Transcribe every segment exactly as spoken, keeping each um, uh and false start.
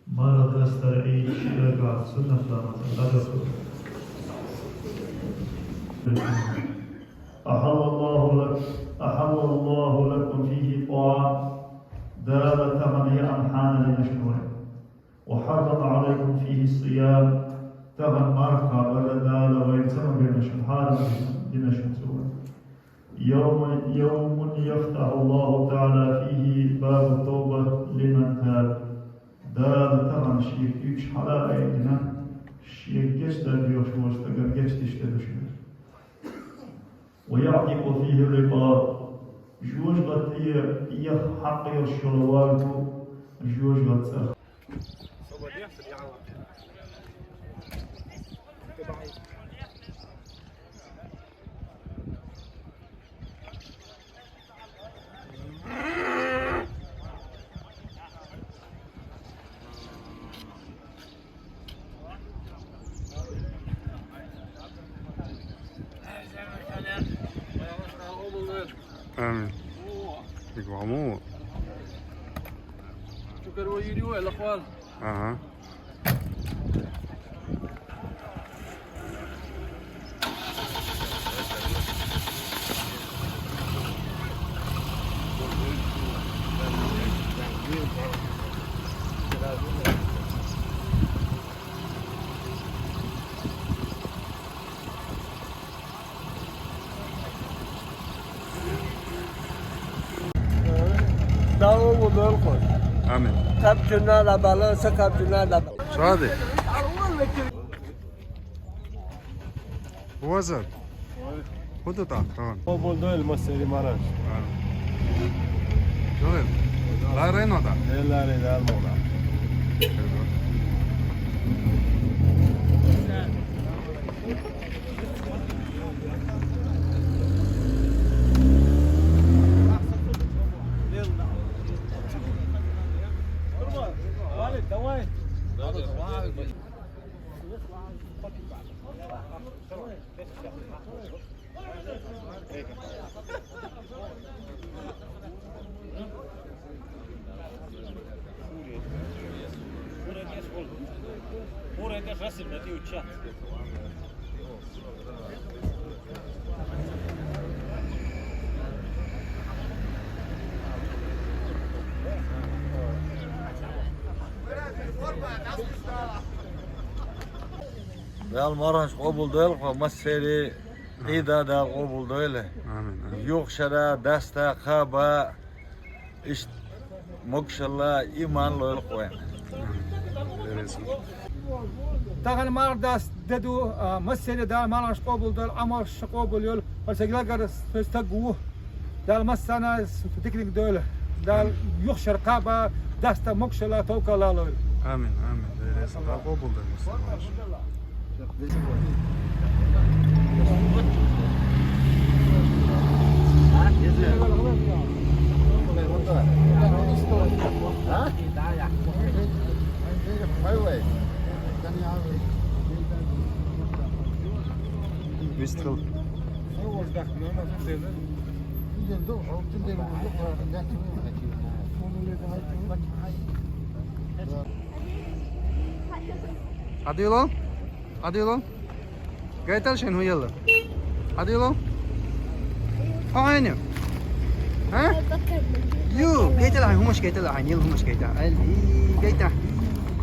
Марха дастара Ӏийд ши ракаӀат суннат ламаз къадарху. أحل الله لك، أحل الله لكم فيه الطعام. Дала тахана яам хьанал йина шуна вайна. وحرم عليكم فيه الصيام. Тахана марха кхабар Дала вайна ца магийна шуна, хьарам дина шуна цо вайна. يوم، يوم يفتح الله تعالى فيه باب التوبة لمن تاب. Дала тахана шен куьйгаш хьалаайдина, шен гечдар доьхуш волчу стагана гечдеш дерг ду шуна. ويعتق فيه الرقاب. Жоьжахатех хьакъ йолуш йолу вар ду жоьжахатин цӀа. آمين. يقوموا. شكرا ويديو إلا أخوان. أها. Дала къобалдойла хьуна. Амин. Кхаба жуьнна дӀабала, сан кхаба жуьнна дӀабала. Шади. Вазар. ХӀун ду тӀаккха? Къобалдойла массеран мархаш. Жуьрин. Ларайна тӀаккха? Э, ларайна, ларайна. Дала мархаш къобалдойла хьуна, массеран Ӏийда Дала къобалдойла. Амин, амин. Юха шера даста, кхаба, иштта могушалла, иман лойла вайна. Амин. Бережи. Тахана марха даста де ду, а, массеран Дала мархаш къобалдойла, Ӏамалш къобалйойла, хӀара сан гергара стаг ву. Дала массарна диканиг дойла. Дала юха шера кхаба, даста, могушалла, товкалла лойла. Амин, амин. Дала къобалдойла. Вистхил. Хьадуьйлал? Хьадуьйлал? Гайтал шайн хӀун елла? Хьадуьйлал? Хьо хьайна? А? Ю, гайтал хьайн хӀумаш, гайтал хьайн ел хӀумаш, гайта. Али, гайта.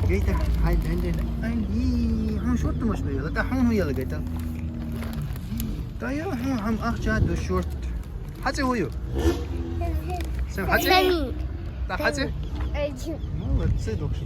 Гайта. Хьайн, хьайн, хьайн. Али, хьун шорт хӀумаш ду елла. Та хьун хӀун елла, гайтал? Та ю, хьун хьам ахча ду шорт. Хьан цӀе хӀун ю? Сами. Сами, хьан цӀе? Сами. Та хьан цӀе? Эйджи. Молодцы, докш.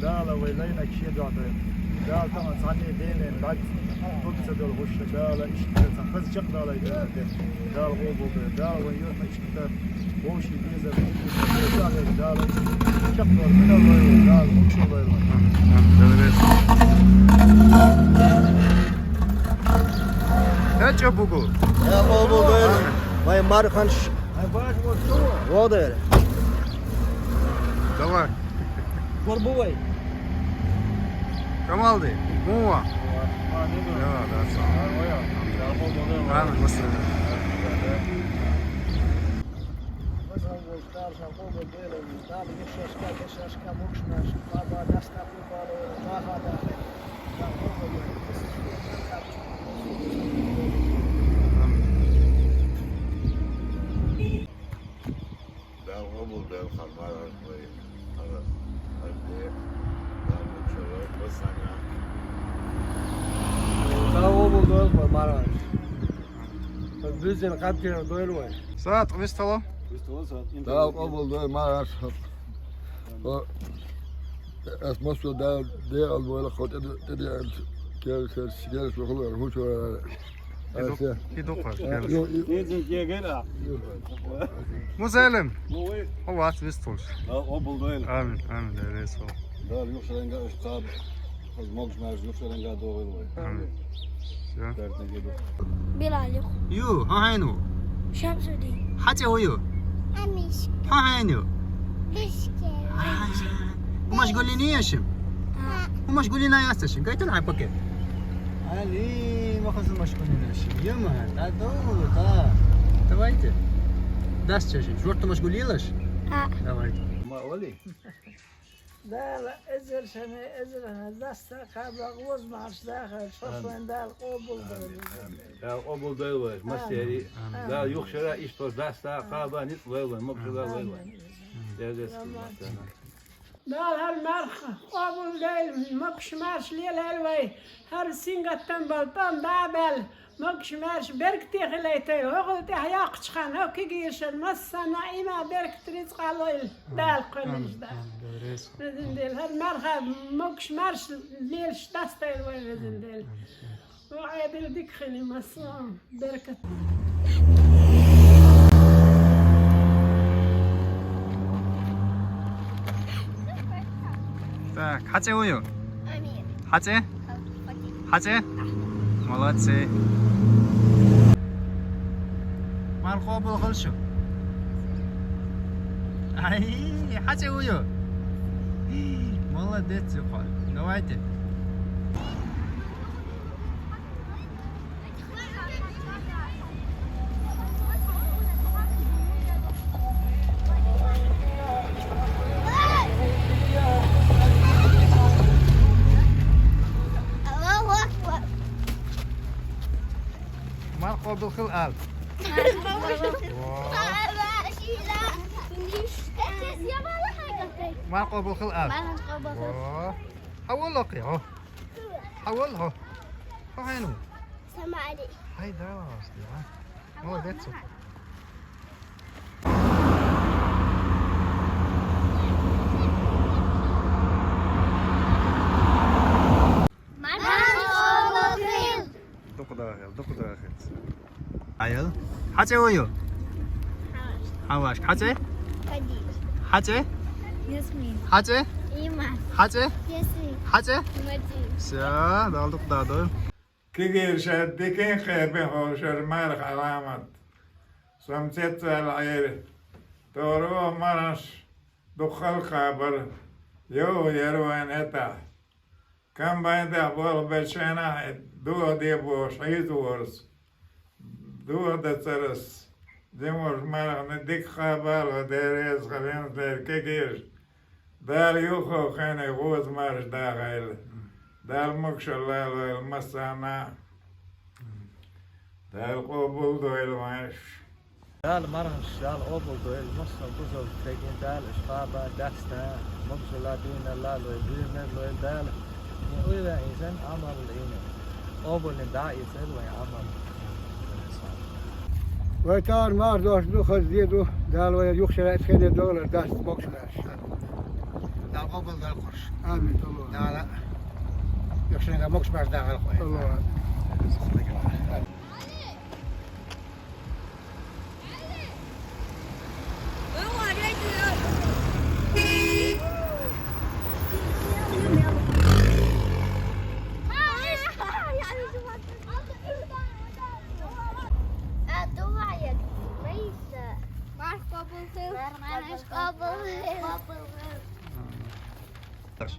Дала вай лайнарг шен дуьхьа дойла. Дала тахана цхьанне дийнахь бӀарг хӀума ца долу хӀума Дала иштта ца хаза чекхдалийта Дала. Дала къобалдойла. Дала вайн юртана иштта вовшийн безам, Дала чекхдойла, миналла лойла, Дала мукшалла лойла. Хьаьча бугу. Я къобалдойла. Вай марханаш. Ай, баш, вот что? Водер. Давай. Горбовой. Камалди, муа. Ладно, муслим. Дала къобалдойла хьан мархаш вай. Хьан, хьан де, Дала мукшалла лойла, ва санна. Дала къобалдойла хьан мархаш. Хьан буьззина къаьмнаш дойла вай. Сагат вистхила. Дала къобалдойла мархаш. О, ас массо а Дала декъал дойла хьо тӀе, тӀе, тӀе, кер, кер, кер, кер, хьучура. И ду-, и дукха, а, кел. Ю, ю. Дезин кегера. Ю. Мусалим. Ну, вай. Хьо вац вистхуьлуш. Да, къобалдойла. Амин, амин, да, рейс хьо. Да, юхшаренга уьш кхаба. Хаз могуш маьрша юхшаренга догӀийла вай. Амин. Всё. Дартан гиду. Билал ю. Ю, хьо хьайна ву? Шамсудин. Хьан цӀе хӀун ю? Амиш. Хьо хьайна ю? Бишкек. А, хӀумаш гулйина еш шун? А. ХӀумаш гулйина яц шун? Гайтал хьайн пакет. Али, ма хаза хӀумаш гулйина еш шун. Ема, да, да, да. Давайте. Дас чешин. Журтумаш гулйилаш? А. Давайте. Ма оли. Дала эзар шана, эзар шана, дас кхаба, гӀоза марш дахар, шоаш вайн Дала къобалдойла. Амин, амин. Дала къобалдойла вай, массери. Амин. Дала юхшара иштта дас кхаба, ницкъ лойла вай, могуш лойла вай. Амин. Деза. Дала хӀара марха къобалдойла, могуш марш лелайла вай, хӀара сингаттам болу тӀом дӀа а баьлла, могуш маьрша беркате хилайтайла, хӀокхул тӀаьхьа йоккхучу ханна, хӀокху кегийрашна массарна а иман, беркат, рицкъа лойла, Дала кхоьллинчу Дала. Амин, амин, амин. Везан Дела, хӀара марха могуш маьрша лелаш дастайла вай, везан Дела. Амин, амин. Ва Ӏедал дика хили, массо а беркат. Так, хьан цӀе ву ю? Амир. Хьан цӀе? Фатих. Хьан цӀе? Ахмад. Молодцы. Марха къобал хуьлда шун. Ай, хьан цӀе ву ю? Молодец, юкъа. Давайте. Марха къобал хуьлда ала. Марха къобал хуьлда ала. Во. Хьан воллу кхин, хьо? Хьан воллу хьо? Хьо хьайна ву? Сама Али. Хьай да, я. Молодец. Марха къобал хуьлда. Дукха дахар, дукха дахар. Аял. Хьан цӀе ву ю? Хьаваш. Хьаваш. Хьан цӀе? Кадир. Хьан цӀе? Ясмин. Хьан цӀе? Иман. Хьан цӀе? Ясмин. Хьан цӀе? Мадин. Всё, Дала дукха дахадойла. Кегийраш дикин кхаьбина хьо шуьра марха Ӏаламат. Со-м цецваьлла Ӏийра. Тохара оха марханаш дукха хала кхабар, йовха яра вайн этӀа. Комбайн тӀехь болх бечу хенахь, дохаде бохуш хьийза ворца. Дохадацарас, жимурш мархана дика кхаба ала, Дела реза хилла везан Дела кегийраш. Дала юххе хенахь гӀоза марш дахайла. Дала могушалла лойла массарна а. Дала къобалдойла вайш. Дала марханаш, Дала къобалдойла, массо а бусалба стеган Дала уьш кхаба, даста, могушалла, дийналла лойла, дуьйна лойла Дала. Вайн уйла а изан, Ӏамал а ийна. Къобалдина дӀа а ийцайла вайн Ӏамал. Вай тахана марха дош ду, хаза де ду, Дала вай юха шера а хенера догӀалар дац, могушалла. Къобалдал къурш. Амин. Аллагь. Дала юхшинга мукъ баждагъар къой. Аллагь. Марш къобалдал. Марш къобалдал. Так.